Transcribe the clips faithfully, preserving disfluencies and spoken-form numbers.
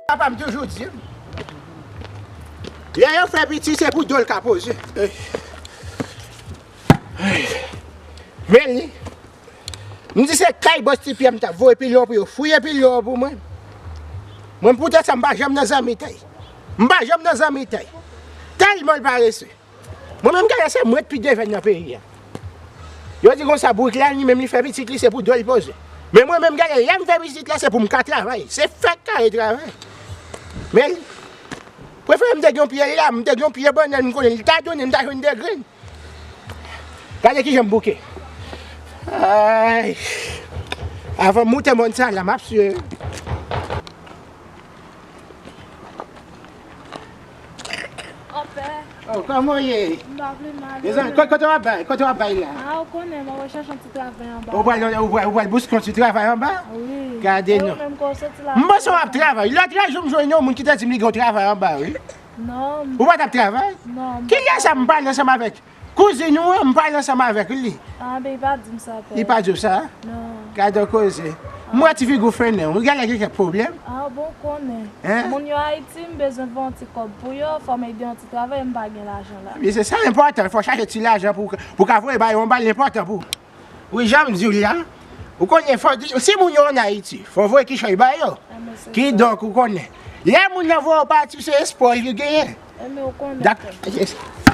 Papa m toujou di m, lè yo fè pitit, se pou do l ka poze. Men li, m di se kay bòs Ti Pyè m t ap voye pilon pou yo fouye pilon pou mwen. Mwen, poutan sa, m pa janm nan zanmitay. M pa janm nan zanmitay. Tèlman l parese. Mwen menm, gade, se mwen k pi devèn nan peyi a. Yo di konsa, Bourik la, li menm, li fè pitit li, se pou do l poze. Men mwen menm, gade, lè m fè pitit la, se pou m ka travay. Se fèk kare travay. Men, prefere m te gen yon pye lam, m te gen yon pye bannann, m konnen li ta donnen, m ta jwenn de grenn. Gade kijan m bouke. Ay. Avan m moute mòn sa la, m ap swiv. Anpè. Oh, kòman w ye? M pa vle mal. Mezanmi, kote w ap bay? Kote w ap bay la? A, ou konnen, mwen rechèche yon ti travay anba. Ou pral, ou pral, ou pral bouske yon ti travay anba? Wi. Gade non. E ou menm, kote w soti la? M panse w ap travay. Lòt jou m jwenn yon moun ki te di m li gen yon travay anba, wi. Non. Ou pa t ap travay? Non. Kilè sa m pale ansanm avèk kouzin ou an, m pale ansanm avèk li. A, ben, li pa di m sa, pè. Li pa di w sa? Non. Gade yon koze. M wè ti figi w fennen, ou genlè gen kèk pwoblèm. A, bon, ou konnen. Hein? Moun yo Ayiti, m bezwen voye yon ti kòb pou yo, fò m ede yon ti travay, m pa gen lajan la. Wi, se sa enpòtan, fò chache ti lajan pou, pou ka voye ba yo anba, li enpòtan pou ou. Wi, jan m di w la, ou konnen, fò, si moun yo ann Ayiti, fò voye kichòy ba yo. Kidonk, ou konnen, lè moun nan voye w pati, se espwa w li genyen. Dak-,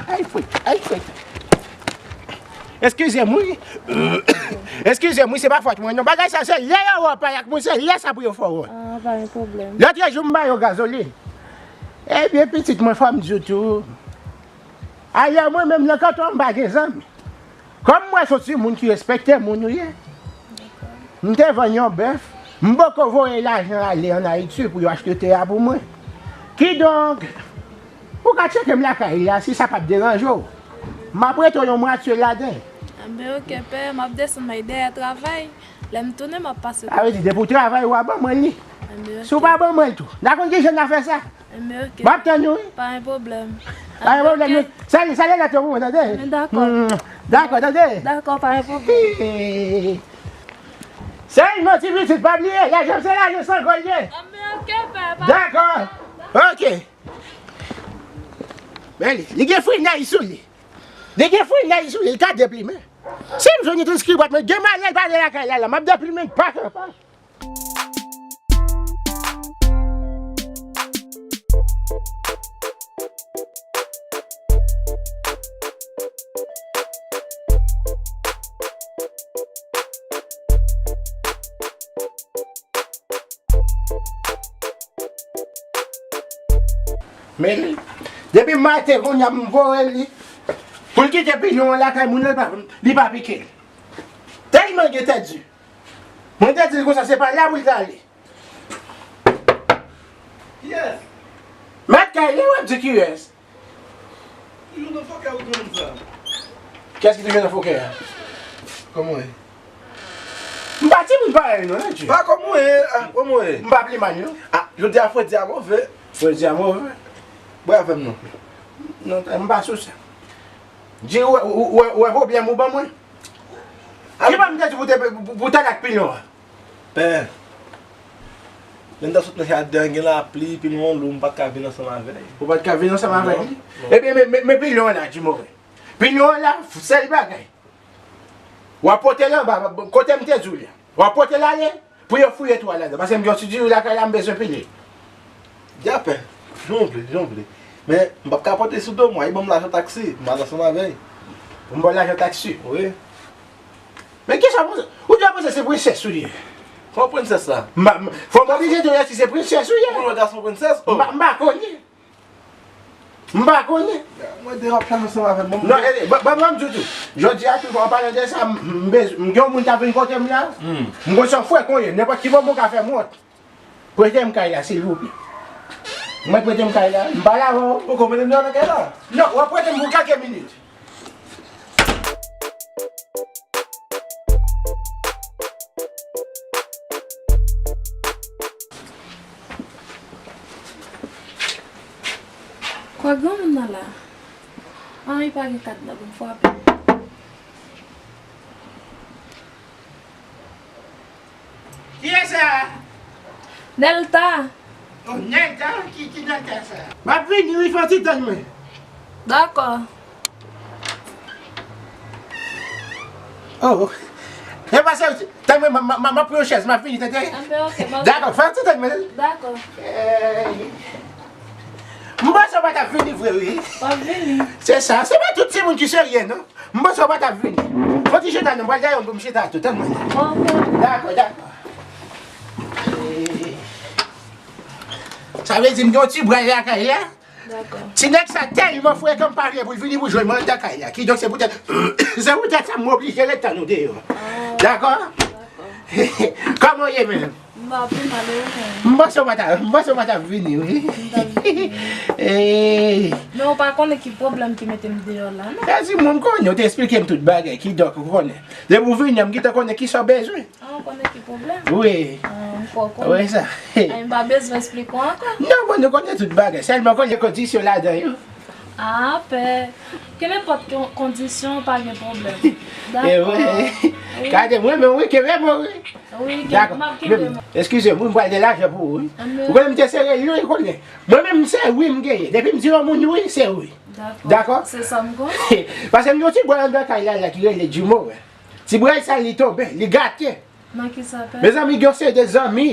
ay, fwit, ay, fwit. Eskize m, wi. Eskize m, wi, se pa fòt mwen, non. Bagay sa, se lè yo wè w pale ak moun, se lè sa pou yo fè w wont. A, pa gen pwoblèm. Lòt jou, m ba yo gazolin. Ebyen, pitit mwen, fò m di w tou. Ayè, mwen menm nan kanton an, m pa gen zanmi. Kòm m wè se yon timoun ki respekte moun ou ye, m te vann yon bèf, m poko voye lajan ale ann Ayiti pou yo achte tè a pou mwen. Kidonk, ou ka tcheke m lakay la, si sa p ap deranje w. M ap prete w yon mwatye ladan l. Enben, oke, pè, m ap desann m al dèyè travay. Lè m tounen, m ap pase. Sa vle di, depi w travay, w a ban mwen li. Enben, oke. Si w pa ban mwen l tou, n a konn kijan n a fè sa. Enben, oke. M ap tann ou, wi. Pa gen pwoblèm. Pa gen pwoblèm, non. Sali, sali lòt yo pou mwen, tande? Men dakò. Mm, dakò, tande? Dakò, pa gen pwoblèm. Sèlman ti pitit, pa bliye, lajan se lajan, san gòl ye. Enben, oke, pè, pa gen pwoblèm. Dakò. Oke. Men li, li gen frinay sou li. Li gen frinay sou li, li ka deplimen. Si m jwenn yon ti skribòt, mwen gen malè, l pa de lakay la, la, m ap deplimen l pa kanpe. Men li, depi maten kounye a m voye li pou l kite pilon an lakay moun nan, li pa, li pa pike l. Tèlman gen tèt di. Mwen te di l konsa, se pa la pou l t ale. Kiyès? Mèt kay la, w ap di kiyès? Toujou nan fokè ou konn sa. Kiyès ki toujou nan fokè a? Kòman w ye? M pa timoun parèy non, Landji. Pa kòman w ye? Ah, kòman w ye? M pa plimay non. Ah, jodi a fredi a move. Fredi a move. Bwè avè m non. Non, m pa sou sa. Di ou, ou, ou, ou wè pwoblèm ou ban mwen? Ki ban m te di pou te, pou, pou w t al ak pilon an? Pè, lè m t ap sot nan jaden an, gen lapli, pilon an lou, m pa t ka vin ansanm avè l. Ou pa t ka vin ansanm avè l? Non, non. Ebyen, men, men, men pilon an la, di move. Pilon an la, sèl bagay. W ap pote l anba, kote m te di w la. W ap pote l ale, pou yo fouye twou a ladan. Paske m gen yon ti diri lakay la, m bezwen pile. Dja pè, jan w vle, jan w vle. Men, m p ap ka pote sou do mwen, e ban m lajan taksi, m al ansanm avè l. Pou m ba w lajan taksi? Wi. Men kisa pou, ou dwe panse se prensès ou ye. Kòman prensès la? M pa, m, fò m oblije di w si se prensès ou ye. Ou konn wè gason prensès? Oh. M pa, m pa konnen. M pa konnen. Mwen de w ap fè ansanm avè m. Non, e, ban, ban, ban m di w tou. Jodi a tou, an palan de sa, m, m bez-, m gen yon moun k ap vin kote m la. Hmm. M konn se yon frè kon ye, nenpòt ki moman w ka fè m wont. Prete m kay la, silvouplè. Mwen prete m kay la, m pale avè w. Ou konn mete m deyò nan kay la? Non, w ap prete m pou kèlke minit. Kwa granmoun nan la? Ann, pa gen kad nan pou m frape. Kiyès sa? Nelta. Oh, Nelta? Ki, ki Nelta sa? M ap vini, wi, fè yon ti tann mwen. Dakò. Oh. E pase, tann mwen, m, m, m, m ap pran yon chèz, m ap vini, tande? Anben, ok, m ap Dakò, fè yon ti tann mwen. Dakò. Ey. M panse w pa t ap vini vre, wi. W ap vini. Se sa, se pa tout timoun ki serye, non. M panse w pa t ap vini. Fò ti chita non, m pral gaye youn pou m chita tou, tann mwen. Ok. Dakò, dakò. Sa vle di m gen yon ti bway lakay la. Dakò. Ti nèg sa tèlman frekan m pa vle pou l vini pou jwenn mwen anndan kay la. Kidonk se poutèt, se poutèt sa m oblije ret tann ou deyò. Ah, dakò? Dakò. Kòman w ye menm? M pa pi mal, e ou menm? M panse w pa ta, m panse w pa ta vini, wi. M ta vini. Ey. Men ou pa konnen ki pwoblèm ki mete m deyò la, non? Kazimo, m konnen, ou te esplike m tout bagay, kidonk ou konnen. Depi w vini, m gentan konnen kisa w bezwen. Ah, ou konnen ki pwoblèm? Wi. Ah, m kwè w konnen. Wi, sa. Ay, m pa bezwen esplike w ankò. Non, bon, nou konnen tout bagay. Sèlman konnen kondisyon ladan yo. Ah, pè. Kenenpòt kon-, kondisyon, pa gen pwoblèm. E wi. Dakò. Wi. Gade, mwen menm, wi, kenbe mwen, wi. Wi, gen, Dakò. M ap kenbe Men, mwen. Eskize m, wi, m pral gen lajan pou ou, wi. Anben. Ou konnen m te sere l, wi, konnen. Mwen menm, se wi m genyen. Depi m di yon moun wi, se wi. Dakò. Dakò? Se sa m konnen. Paske m gen yon ti bway anndan kay la, la ki rele Jimo, wi. Ti bway sa, li tonbe, li gate. Nan kisa, pè? Mezanmi, gen yon seri de zanmi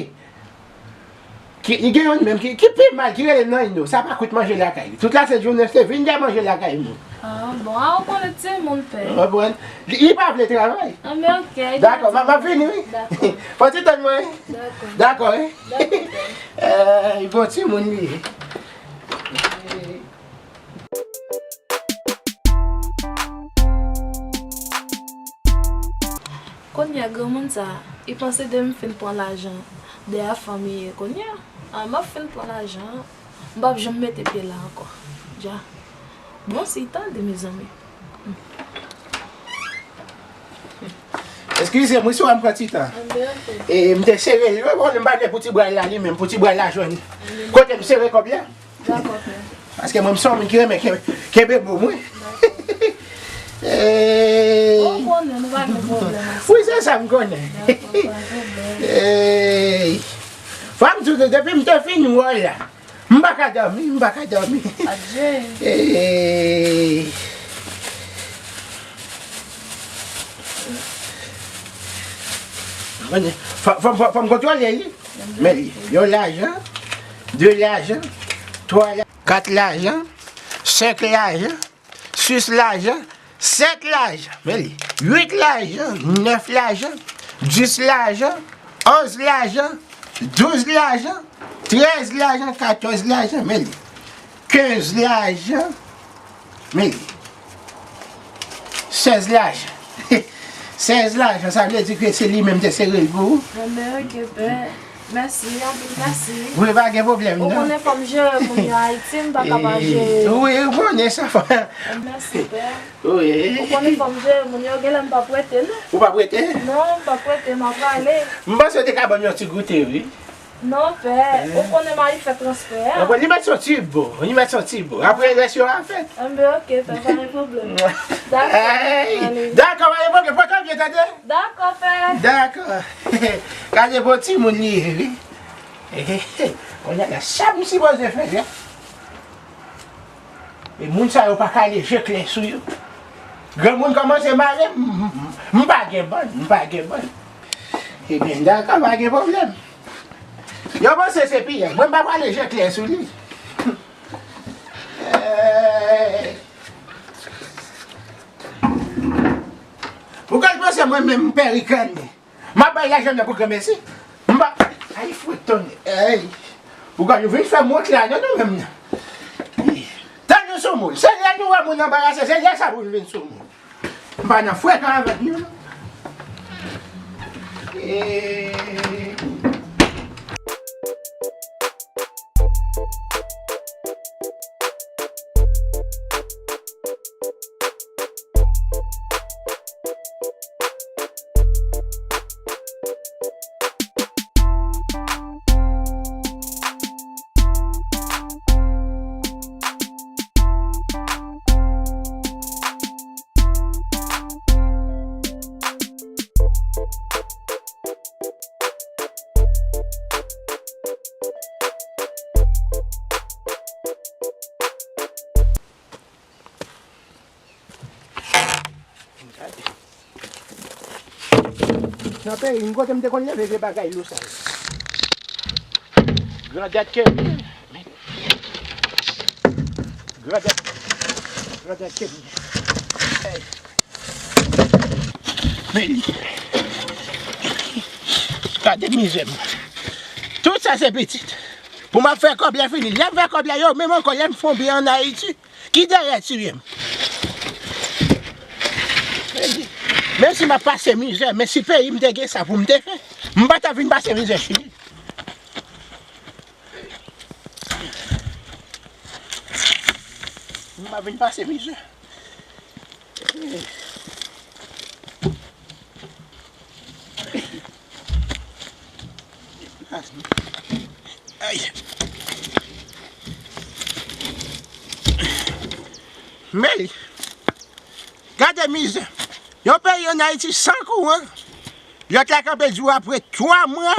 ki, li gen youn menm ki, ki pi mal, ki rele Nayno. Sa pa kout manje lakay li. Tout lasent jounen, se vin gen manje lakay moun. Ah, bon, ah, ou konnen timoun, pè. Ou konprann? Li, li pa vle travay. Ah, men ok, Dakò, m ap, m ap vini, wi. Dakò. Fò ti tann mwen, wi. Dakò. Dakò, wi. Dakò, pè. Eh, bon timoun li ye. Kounye a, granmoun sa a, li panse depi m fin pran lajan de a fanmi ye kounye a. Ah, m ap fin pran lajan an, m p ap janm mete pye la ankò. Dja. Bon, si tande, mezanmi. Eskize m, wi, si w wè m pran ti tan. Anben, ok. E, m te sere l, wi, bon, m pa vle pou ti bway la li menm, pou ti bway la jwenn kote m sere kòb la. Dakò, pè. Paske mwen, m se yon moun ki renmen kenbe, kenbe boum, wi. Dakò. Ey. Ou konnen, nou pa gen pwoblèm. Wi, se sa m konnen. Dakò, pa gen pwoblèm. Ey. Fò m di w, depi m te fin wè w la, m pa ka dòmi, m pa ka dòmi. Adje. Ey. Fò, fò, fò, fò m kontwole li. Men li, yon lajan, de lajan, twa lajan, kat lajan, senk lajan, sis lajan, sèt lajan, men li, uit lajan, nèf lajan, dis lajan, onz lajan, douz lajan, trèz lajan, katòz lajan, men li, kenz lajan, men li, sèz lajan. Sèz lajan, sa vle di ke se li menm te sere l pou ou? Anben, ok, pè. Mèsi, anpil mèsi. Wi, pa gen pwoblèm, non. Ou konnen fò m jere moun yo Ayiti, m pa ka pa jere yo. Wi, ou konnen sa. Mèsi, pè. Wi. Ou konnen fò m jere moun yo, genlè m p ap rete, non. Ou p ap rete? Non, m p ap rete, m ap ale. M panse w te ka ban m yon ti goute, wi. Non, pè, ou konnen m al fè transfè a. Bon, li mèt soti bon, li mèt soti bon. Apre rès yo a fèt. Anben, ok, pè, pa gen pwoblèm. Dakò, ale. Dakò, pa gen pwoblèm, pòte w byen, tande? Dakò, pè. Dakò. Gade bon timoun li ye, wi. Kounye a la, sa m sipoze fè la. E moun sa yo pa ka ale je klè sou yo. Granmoun kòmanse mare, m, m, m, m pa gen bann, m pa gen bann. Ebyen, dakò, pa gen pwoblèm. Yo panse se piyay. Mwen, m pa prale je klè sou li. Eh. Ou konn panse mwen menm m pè Rikann. M ap bay lajan nan pou granmesi. M pa, ay, fout tonnè. Ey. Ou konn, nou vin fè m wont la, non, nou menm nan. Tann nou sou moun. Se lè nou wè moun anbarase, se lè sa pou nou vin sou moun. M pa nan frekan avèk nou, non. E Nan peyi m kote m te konn leve vye bagay lou sa yo. Grandèt ke m ye. Grandèt. Grandèt ke m ye. Hey. Men li. Gade mizè m. Tout sa se pitit. Pou m ap fè kòb lè fini. Lè m fè kòb la, yo menm ankò, lè m fon byen ann Ayiti. Ki dèyè tiye m? Men si m ap pase mizè, men si peyi m te gen sa pou m te fè, m pa t ap vin pase mizè Chili. M pa vin pase mizè. Ay. Men, gade mizè. Yon peyi ann Ayiti san kouran. Lòt la kanpe di w apre twa mwa,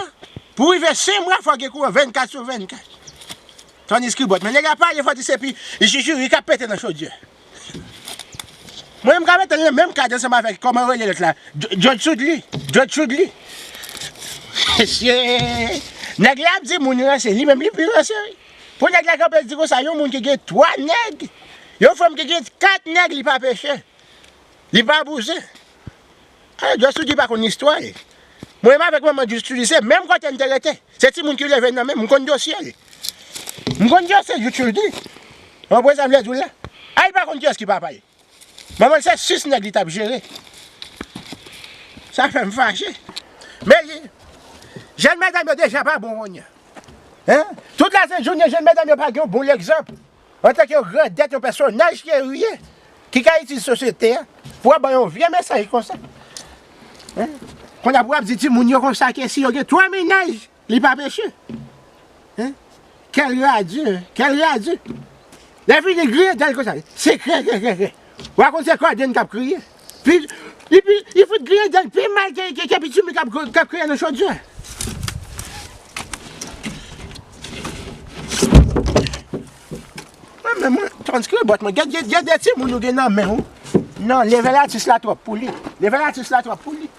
pou rive senk mwa, fò gen kouran vennkat sou vennkat. Tandiske bòt, men nèg la pale fò di se pi jijiri k ap pete nan chodyè. Mwen, m ka mete l nan menm kad ansanm avèk, kòman yo rele lòt la? Dj-, Djòj Soudli. Djòj Soudli. Mesye, nèg la ap di moun ranse, li menm li pi ranse, wi. Pou nèg la kanpe di konsa, yon moun ki gen twa nèg, yon fanm ki gen kat nèg, li pa peche. Li pa bouzen. Alò, Djòj Soudli pa konn istwa l. Mwen menm avèk manman Djòj Soudli, se menm kote n te rete. Se timoun ki leve nan men m, m konn dosye l. M konn dosye Djòj Soudli. Ou konprann sa m vle di w la? A, li pa konn kiyès ki papa l. Manman l se sis nèg li t ap jere. Sa fè m fache. Men li, jèn medam yo deja pa bon kounye a. Hein? Tout lasent jounen, jèn medam yo pa gen yon bon legzanp. Antanke yon grandèt, yon pèsonaj serye, ki ka itilize sosyete a, pou ap ban yon vye mesaj konsa. Hein? Kounye a pou ap di timoun yo konsa ke si yo gen twa mennaj, li pa peche. Hein? Quelle radure, quelle radure. Lè fini griyen dèl konsa, se krè, krè, krè, krè. W a konn se kòdenn k ap kriye. Pi, li pi, li fout griyen dèl pi mal ke, ke, ke pitimi k ap, k ap kriye nan chodyè. Mwen menm, mwen, tandis ke bòt mwen, gade, gade, gade timoun ou gen nan men w. Non, leve latis la twòp pou li. Leve latis la twòp pou li.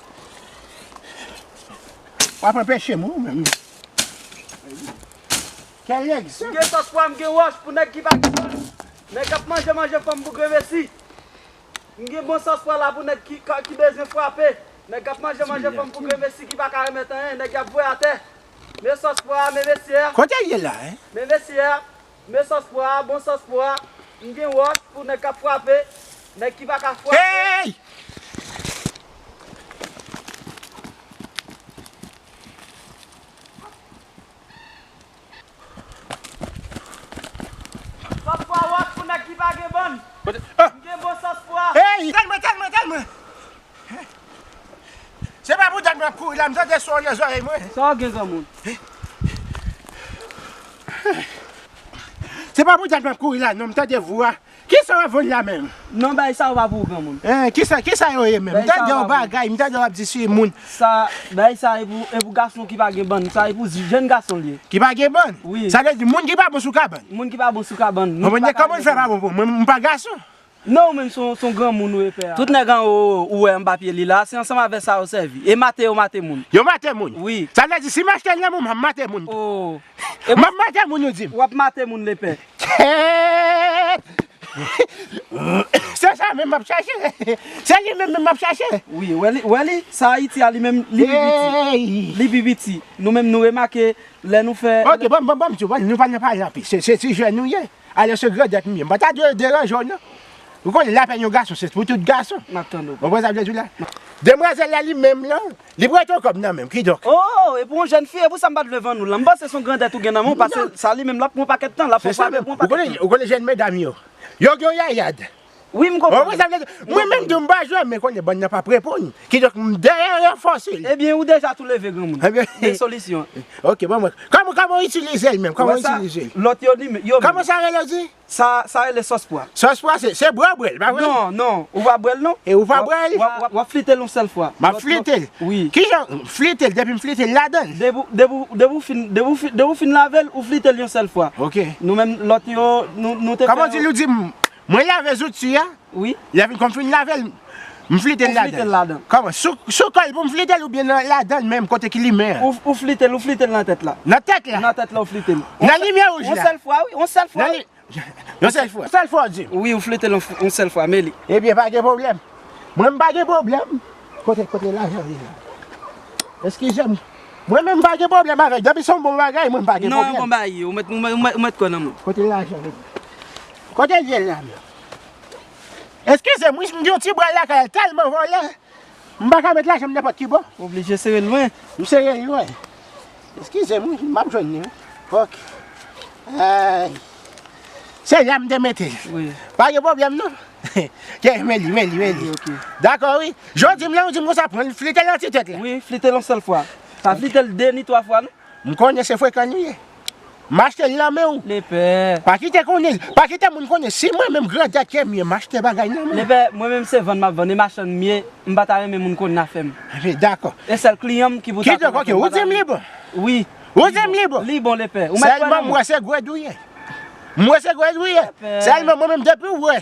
W ap anpeche m, ou menm. Kèl egzanp! M gen sòs pwa, m gen wòch pou nèg ki pa gen wòch. Nèg k ap manje, manje fanm boug envesti. M gen bon sòs pwa la pou nèg ki, ka, ki bezwen frape. Nèg k ap manje, manje fanm boug envesti ki pa ka remèt anyen. Nèg y ap voye atè. Men sòs pwa, men vesyè. Kote l ye la, hein? Men vesyè. Men sòs pwa, bon sòs pwa. M gen wòch pou nèg k ap frape. Nèg ki pa ka frape. Hey! Sòs pwa wòch pou nèg ki pa gen bann. Kote? Ah! M gen bon sòs pwa. Hey! Tèl mwen, tèl mwen, tèl mwen! Se pa pou dat mwen ap kouri la, m tande son nan zòrèy mwen. Sa w gen, granmoun? Se pa pou dat mwen ap kouri la, non, m tande vwa. Kisa w ap vann la menm? Non, bagay sa yo pa pou ou, granmoun. Eh, kisa, kisa yo ye menm? M tande yon bagay, m tande w ap di si moun. Sa, bagay sa e pou, e pou gason ki pa gen bann, sa e pou jèn gason l ye. Ki pa gen bann? Wi. Sa vle di moun ki pa bon sou kabann. Moun ki pa bon sou kabann. Mwen, kòman l fè pa bon pou mwen? M pa gason. Non, ou menm se yon, se yon granmoun ou ye, pè a. Tout nèg anwo ou wè anba pye li la, se ansanm avè sa yo sèvi. E mate yo mate moun. Yo mate moun? Wi. Sa vle di si m achte l nan men w, m ap mate moun tou. Oh. M ap mate moun, ou di m. W ap mate moun, lepè. Kèt! Se sa menm m ap chache. Se li menm, menm m ap chache. Wi, wè li, wè li, sa Ayiti a li menm, li pi piti. Hey! Li pi piti. Nou menm nou remake, lè nou fè. Ok, bon, bon, bon, m di w, bon, nou pa nan pale anpil. Se, se ti jèn nou ye. Alò se grandèt m ye. M pa ta dwe deranje w non. Ou konnen lapèn yon gason, se pou tout gason. M ap tande w. Ou konprann sa m vle di w la? Demwazèl la li menm lan, li pran yon kòb nan men m, kidonk. Oh, e pou yon jèn fi, e pou sa m pa t vle vann ou l lan. M panse se yon grandèt ou gen nan men w, paske sa li menm l ap pran yon pakèt tan, l ap fè frape pou yon pakèt tan. Ou konnen, ou konnen jèn medam yo. Yo gen yon yayad. Wi, m konprann. Ou konprann sa m vle di? Mwen menm tou m pa jwe, men konnen bann nan p ap reponn. Kidonk m dèyè ranfòse l. Ebyen, ou deja tou leve, granmoun. Ebyen. Men solisyon. Ok, bon, mwen. Kòman, kòman w itilize l menm? Kòman w itilize l? Lòt yo li, yo menm. Kòman sa rele w di? Sa, sa rele sòs pwa. Sòs pwa se, se bwè w bwè l, pa vre? Non, non, ou pa bwè l non. E ou pa bwè l? W ap, w ap, w ap flite l yon sèl fwa. M ap flite l? Wi. Kijan flite l? Depi m flite l ladan l? Depi, depi, depi w fin, depi w fin, depi w fin lave l, ou flite l yon sèl fwa. Ok. Nou menm lòt yo, nou, nou te fè. Kòman w di l, ou di m, mwen lave zouti a? Wi. Lè fin, kòm fin lave l, M flite l ladan. Ou flite l ladan. Kòman? Sou, sou kò l pou m flite l oubyen nan, ladan l menm kote ki limen an? Ou, ou flite l, ou flite l nan tèt la. Nan tèt la? Nan tèt la, ou flite l. Nan limyè wouj la? Yon sèl fwa, wi, yon sèl fwa. Nan li-, yon sèl fwa? Yon sèl fwa, w di m? Wi, ou flite l yon f-, yon sèl fwa, men li. Ebyen, pa gen pwoblèm. Mwen, m pa gen pwoblèm. Kote, kote lajan li la? Eskize m. Mwen menm, m pa gen pwoblèm avè l. Depi se yon bon bagay, mwen, m pa gen pwoblèm. Non, yon bon bagay, ou mèt, ou mèt, ou mèt, ou mèt kwè nan mwen. Kote lajan li? Kote l ye la menm? Eskize m, wi, m gen yon ti bwal lakay la, l tèlman vòlè. M pa ka met lajan m nenpòt ki bò. Oblije sere l lwen. M sere l lwen. Eskize m, wi, m ap jwenn li, wi. Ok. Ay. Se la m te mete l. Wi. Pa gen pwoblèm, non. Ke, men li, men li, men li. Wi, ok. Dakò, wi. Jan w di m la, ou di m konsa, pran l, flite l nan ti tèt la. Wi, flite l yon sèl fwa. Pa flite l de ni twa fwa, non. M konnen se frekan nou ye. M achte l nan men w. Lepè. Pa kite konnen, pa kite moun konnen. Si mwen menm grandèt ke m ye, m achte bagay nan men w. Lepè, mwen menm se vann m ap vann, e machann m ye, m pa ta renmen moun konnen afè m. Ebyen, dakò. E sèl kliyan m ki pou ta konnen afè m. Kite kote, ou di m li bon? Wi. Ou di m li bon? Li bon, lepè. Ou mèt kwè nan mwen. Sèlman m wè se gwèd ou ye. M wè se gwèd ou ye. Lepè. Sèlman mwen menm depi w wè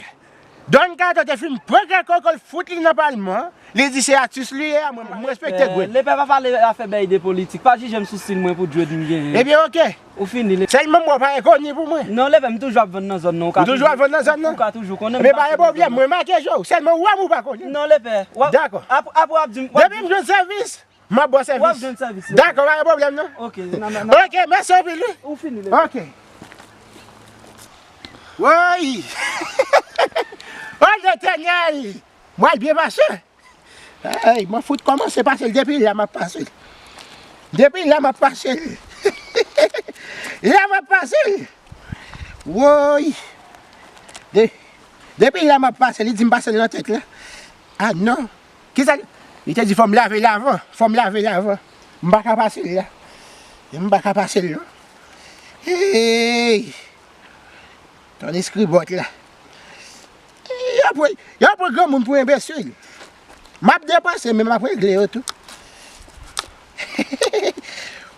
Don Kato te fin pran kèk kòkò l fout li nan palman, li di se atis li ye, a mwen, m respekte gwèd. Lepè, pa pale afè bèy de politik, pa jije m sou stil mwen pou dread m genyen. Ebyen, ok. Ou fini, lepè. Sèlman m wè w pa enkoni pou mwen. Non, lepè, m toujou ap vann nan zòn nan, ou ka toujou ap vann nan zòn nan? Ou ka toujou konnen m. Ebyen, pa gen pwoblèm, mwen make je w, sèlman w wè m ou pa konnen. Non, lepè. Dakò. Apre, apre w ap di m, w ap di m. Depi m jwenn sèvis, m ap ba w sèvis. W ap jwenn sèvis, lepè. Dakò, pa gen pwoblèm, non. Ok, nan, nan, nan. Ok, mèsi anpil, wi. Ou fini, lepè. Ok. Woy! O Letènèl! Mwen byen pase. Ay, mwen fout kòmanse pase l depi la m ap pase l. Depi la m ap pase l. La m ap pase l. Woy! De, depi la m ap pase l, li di m pase l nan tèt la. Ah non. Kisa li? Li te di fò m lave l avan, fò m lave l avan. M pa ka pase l la. M pa ka pase l non. Hey! Ton eskribòt la. Yo pran, yo pran granmoun pou enbesil. M ap depanse, men m ap regle yo tou.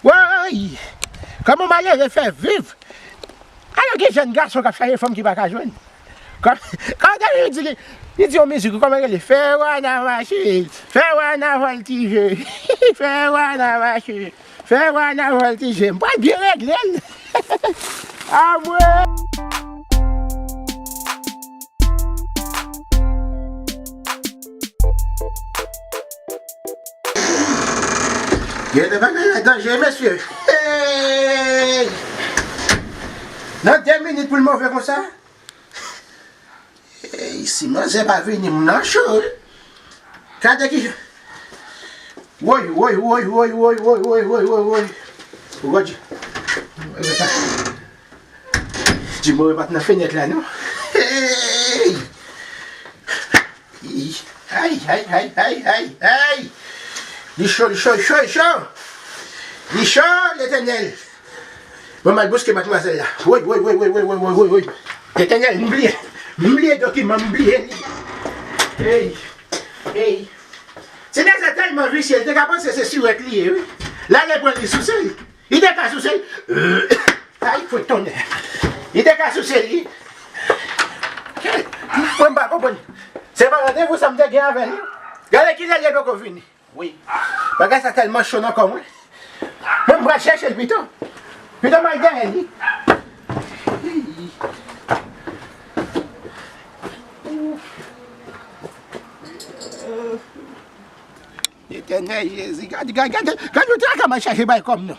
Woy! Kòman malere fè viv? Alò gen jèn gason k ap chache fanm ki pa ka jwenn. Kòm, kòm li di, li di yon mizik, kòman rele? Fè wana mache, fè wana vòltije, fè wana mache, fè wana vòltije. M pral byen regle l. Amwe! Gen de bagay la danje, mesye. Hey! Nan de minit pou l move konsa. Hey, si manzè pa vini, m nan cho, wi. Gade ki jan. Woy, woy, woy. Ou gade. Di mwen pa t nan fenèt la, non. Hey! Ay, ay, ay, ay, ay, ay! Li cho, li cho, li cho, li cho! Li cho, Letènèl! Mwen m al bouske madmwazèl la. Woy, woy, woy. Letènèl, m bliye. M bliye dokiman, m bliye li. Hey! Hey! Ti nèg sa tèlman visye, li te ka panse se siwèt li ye, wi. L ale pran li souse l. Li te ka souse l. Ay, fwet tonnè. Li te ka souse l, wi. Mwen m pa konprann. Se pa randevou sa m te gen avè l, non? Gade kilè l poko vini. Wi. Bagay sa tèlman cho nan kò mwen. Mwen m pral chèche l pito. Pito m al dèyè li. Letènèl Jezi, gade, gade, gade, gade yon traka m al chache bay kò m nan.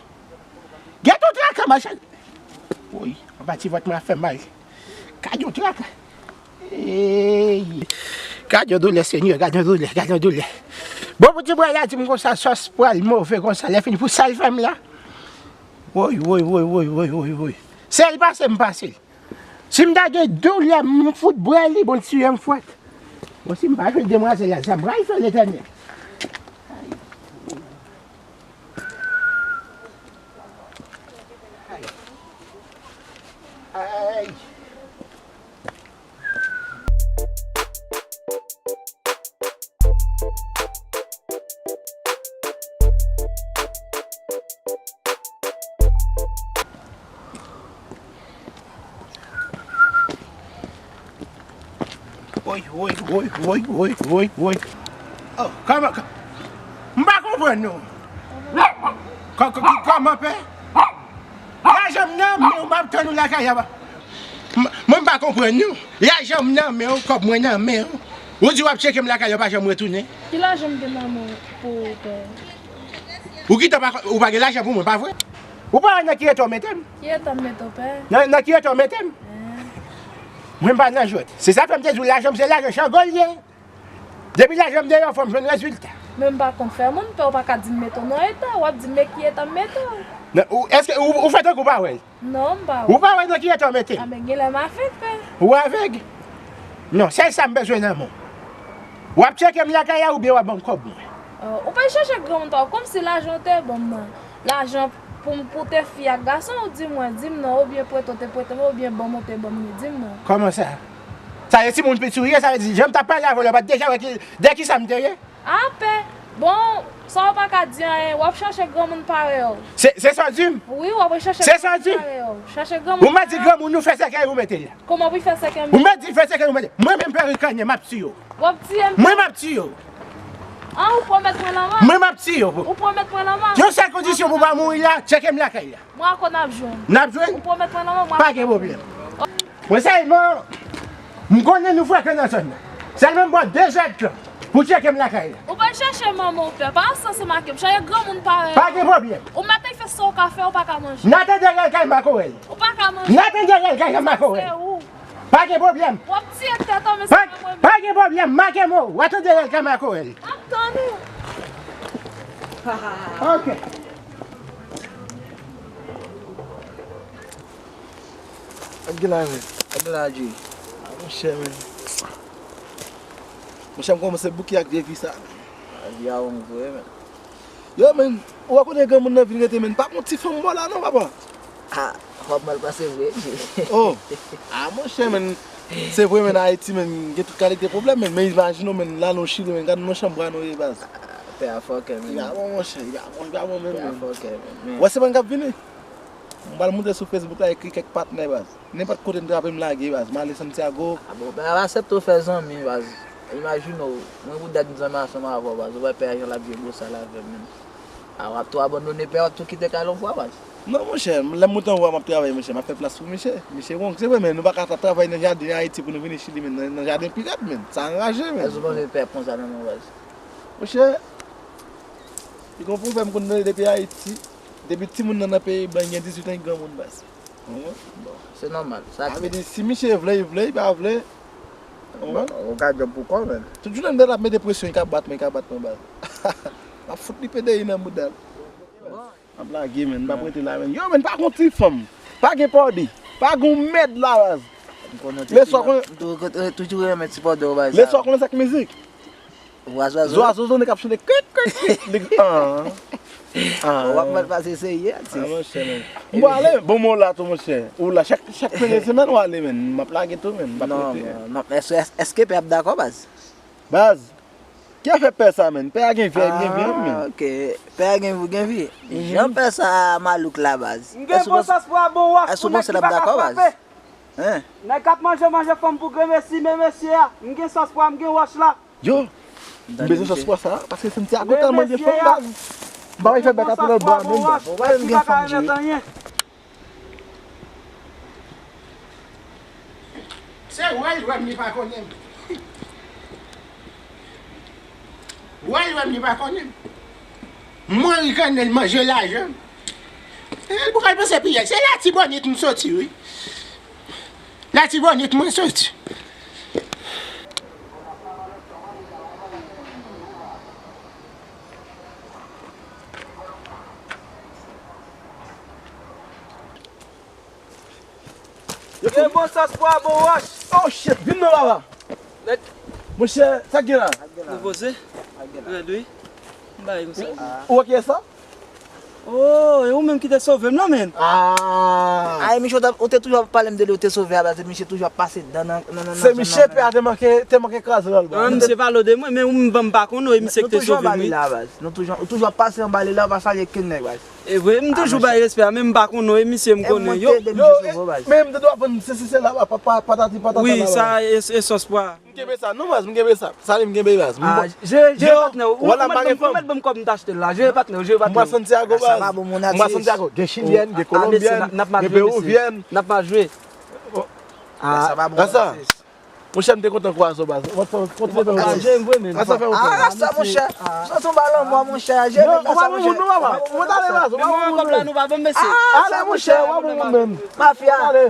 Gade yon traka m al chache. Woy, anba ti vant mwen ap fè mal. Gade yon traka. Ey! Gade yon doulè, Senyè, gade yon doulè, gade yon doulè. Bon, pou ti bwè la di m konsa, sòs pral move konsa, lè fini pou sa l fè m la. Woy, woy, woy. Sèl pase m pase l. Si m ta gen doulè, m fout bwè li, bon, l tiye m fwèt. Bon, si m pa jwenn demwazèl la, sa m pral fè, Letènèl? Ay. Ay. Woy, woy, woy, woy, woy, woy, woy. Oh, kòman, kò-, m pa konprann nou. Kò-, kò-, kò-, kòman pè? Lajan m nan men w, m ap tann ou lakay la. M, mwen m pa konprann nou. Lajan m nan men w, kòb mwen nan men w. Ou di w ap tcheke m lakay la, w pa janm retounen. Ki lajan m gen nan men w pou ou, pè? Ou gentan pa, ou pa gen lajan pou mwen, pa vre? Ou pa wè nan ki eta w mete m? Ki eta m mete w, pè? Nan, nan ki eta w mete m? Mwen m pa nan jwèt. Se sa fè m te di w lajan m se lajan Chango l ye. Depi lajan m deyò, fò m jwenn rezilta. Men m pa konn fè moun pè, ou pa ka di m mete w nan eta, w ap di m men ki eta m mete w. Nan, ou, èske ou, ou fè tankou w pa wè l? Non, m pa wè. Ou pa wè nan ki eta w mete m? A, men genlè m avèg, pè. Ou avèg? Non, sèl sa m bezwen nan men w. W ap tcheke m lakay la oubyen w ap ban m kòb mwen? Oh, ou pa chèche granmoun pa w, kòmsi lajan w te ban m nan. Lajan pou m, pou te fi ak gason, ou di mwen, di m non, oubyen prete w te prete mwen, oubyen ban m ou te ban m li, di m non. Kòman sa? Sa e timoun piti w ye, sa vle di, jan m t ap pale avè w la, w pa t deja wè ki, de ki sa m te ye? A, pè, bon, sa w pa ka di anyen, w ap chèche granmoun parèy w. Se, se sa w di m? Wi, w ap chèche granmoun parèy w. Chèche granmoun parèy w. Ou mèt di granmoun ou fè sèkèy ou mete l la. Kòman pou fè sèkèy m? Ou mèt di fè sèkèy ou mete. Mwen menm pè rikanyen, m ap tiye w. W ap tiye m? Mwen m ap tiye w. An, ou pwomèt mwen lanmò? Mwen m ap tiye w. Ou pwomèt mwen lanmò? Yon sèl kondisyon pou w pa mouri la, tcheke m lakay la. Mwen ak ou n ap jwenn. N ap jwenn? Ou pwomèt mwen lanmò, mwen ak ou n ap jwenn. Pa gen pwoblèm. Mwen sèlman, m konnen nou frekan nan zòn nan. Sèlman m ba w de zèdtan pou tcheke m lakay la. Ou pral chèche manman w pè, pa ansanm ak m, chèche granmoun parèy w. Pa gen pwoblèm. Ou mèt fè sa w ka fè, ou pa ka manje. N a tande rèl kay makorèl. Ou pa ka manje. N a tande rèl kay makorèl. Se ou. Pa gen pwoblèm. W ap tiye tèt an, men se pa mwen menm. Pa gen pwoblèm, make mo, w a tande rèl kay makorèl. M ap tann ou. Ok. Ak gen la, men. Ak gen la, Jay. A, monchè, men. Monchè, m kòmanse bouke ak vye vi sa. A, vi a wong vre, men. Yo, men, ou pa konnen granmoun nan vin rete, men. Pa gon ti fanm bò la, non, papa. A, w ap mal pase vre, Jay. Oh. A, monchè, men. Se vre, men, Ayiti, men, gen tout kalite pwoblèm, men. Men, imajine w, men, la, nou Chili, men, gad nan chanm bwa nou ye, baz. Pè a fòkè, men. Li pa bon, monchè, li pa bon, li pa bon, men, men. Pè a fòkè, men, men. Wè, se mwen k ap vini. M pral monte sou Facebook la, ekri kèk patnè, baz. Nenpòt kote m trape, m lage, baz. M ale Santiago. A bon, pè a aksepte w fè zanmi, baz. Imajine w, mwen pou dat m zanmi ansanm avè w, baz. Ou wè pè a jan l ap jwe bosal avè m, men. A, w ap tou abandone pè a, w ap tou kite kay la yon fwa, baz. Non, monchè, lè m moute anwo a, m ap travay, monchè. M ap fè plas pou misye. Misye wong, se vre, men nou pa ka t ap travay nan jaden Ayiti pou nou vini Chili, men nan, nan jaden pirat, men. Sa anraje, men. Èske w panse pè ap konsa nan men w, baz? Monchè, li gon pwovèb m konn tande depi Ayiti. Depi timoun nan nan peyi blan, li gen dizuit an, li granmoun, baz. Bon, se nòmal. Sa vle di, si misye vle, li vle, li pa vle. Bon, ou ka djòb pou kò w, men. Tout jounen m dèyè l ap mete presyon, li ka bat mwen, li ka bat mwen, baz. M ap fout li P D I nan bouda l. M ap lage, men, m p ap rete la, men. Yo, men, pa gon ti fanm. Pa gen pòdi. Pa gon mèd la, baz. M konnen w te toujou renmen ti pòdi w, baz. Lè swa konnen sa k mizik. Zwazo, zwazo. Zwazo zonnen k ap chante krik, krik, krik. Li, ah, ah. W ap mal pase serye, atis. Ah, monchè, men. M pral ale, bon, mwen la tou, monchè. Ou la, chak, chak premye semèn, w ale, men. M ap lage tou, men. M ap rete. Non, non, èske, èske pè ap dakò, baz? Baz, ki afè pè sa, men? Pè a gen vi, gen vi, men. Ah, ok. Pè a gen vi, gen vi. Jan pè sa malouk la, baz. M gen bon sas pou a bon wòch pou nèg ki pa ka frape. Nèg k ap manje, manje fanm pou grenmesi, men mesye a, m gen sas pou a, m gen wòch la. Yo, m bezwen sòs pwa sa, paske Santiago tèlman gen fanm, baz. M pa wè fè bèk ap lòt bò a menm, baz. Bon, wè m gen fanm, Jay. Se wè l wè m, li pa konnen m. Wè l wè m, li pa konnen m. Mwen rikane l manje lajan. E l pou kal panse piyay. Se Latibonit m soti, wi. Latibonit mwen soti. Gen bon sòs pwa, bon wòch. Oh shit, vin non, papa. Monchè, sa k gen la? Nou poze? Rèd, wi. M bay konsa. Ou, ou, ou, ok, sa? Oh, e ou menm ki te sove m lan, men. Ah. Ay, misye, ou te, ou te toujou ap pale m de li, ou te sove a, baz, misye toujou ap pase dan nan, nan, nan, nan zòn nan. Se misye pè a te manke, te manke kraze lòt bò. An, misye pale w de mwen, men ou menm ban m pa konnen, e misye ki te sove m, wi. Nou toujou anba li la, baz. Nou toujou, ou toujou ap pase anba li la, ou pa salye kenn nèg, baz. E vre, m toujou bay respè a, men m pa konn non, e misye m konnen. Yo, yo, e, men m te dwe aprann sesi sela, pa, pa, patati patata. Wi, sa e, e sòs pwa. M kenbe sa, non, baz, m kenbe sa. Salim, m kenbe, baz. Jere patnè w, ou mèt ban m kòb m t achte l la. Jere patnè w, jere patnè w. Mwen Santiago, baz. Mwen Santiago. Gen chilyèn, gen kolonbyèn, gen peruvyèn. N ap mal jwe, mesye. N ap mal jwe. Sa pa bon, monchè. Monchè, m te kontan kwaze w, baz. Kontinye fè wout. Jere m vre, men. Sa fè wout. Sa, monchè. Sòti yon balon mwa, monchè. Jere nèg la sa, monchè. Ou pa bon moun non, papa. Ou pa bon moun non, papa. Ou pa bon moun non. Ale, monchè, ou pa bon moun menm. Mafya. Ale.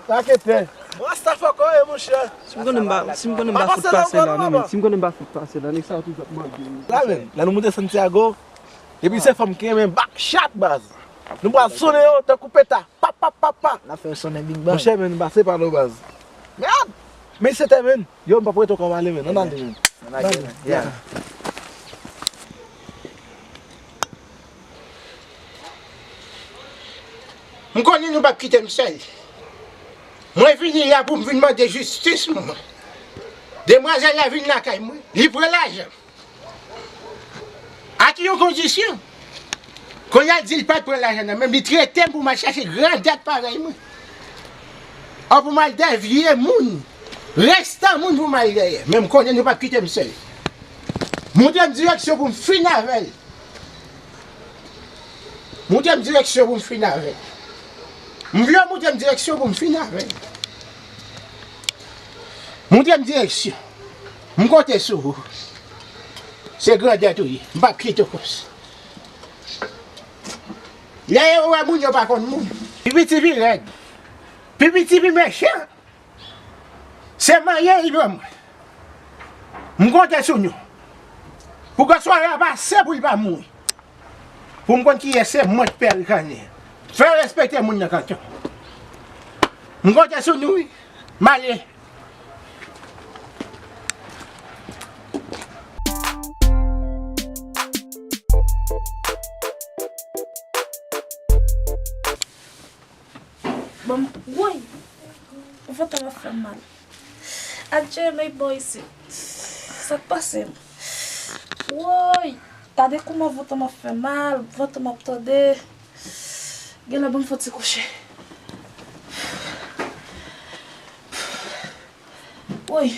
Raketè. Rastafari, monchè. Si m konnen m pa, si m konnen m pa fout pase la, non, men. Si m konnen m pa fout pase la, nèg sa yo toujou ap mande. La, men, lè nou moute Santiago, epi se fanm ki renmen back shot, baz. Nou pral sonnen yo tankou peta. Pa, pa, pa, pa. N ap fè sonnen Big Bang. Monchè, men, pase pa nou, baz. Mèd! Men se tè, men. Yo, m p ap rete ankò, m ale, men. Ann ale, men. Ann ale, men. Yeah. M konnen nou p ap kite m sèl. Mwen vini la pou m vin mande jistis mwen. Demwazèl la vin lakay mwen. Li pran lajan. Ak yon kondisyon. Kounye a l di l pa t pran lajan nan men m, li trete m pou m al chache grandèt parèy mwen. An pou m al dèyè vye moun. Restan moun pou m al dèyè. Men m konnen nou p ap kite m sèl. Montre m direksyon pou m fin avè l. Montre m direksyon pou m fin avè l. M vle w montre m direksyon pou m fin avè l. Montre m direksyon. M konte sou ou. Se grandèt ou ye. M p ap kite w konsa. Lè yo wè moun, yo pa konn moun. Pi piti pi rèd. Pi piti pi mechan. Se manyen li ban mwen. M konte sou nou. Pou ke sware a pase pou li pa mouri. Pou m konn kiyès se mwen k pè rikanyen. Fè respekte moun nan kanton. M konte sou nou, wi. M ale. Bon, woy! Vant an ap fè m mal. Adje, men bò isit. Sa k pase m? Woy! Tande kouman vant an ap fè mal, vant an ap tande. Genlè ban m fè yon ti kouche. Woy!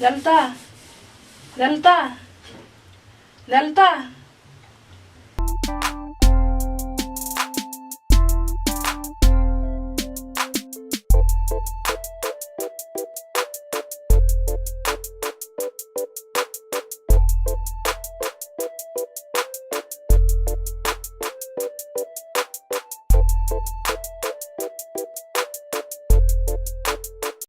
Delta! Delta! Delta!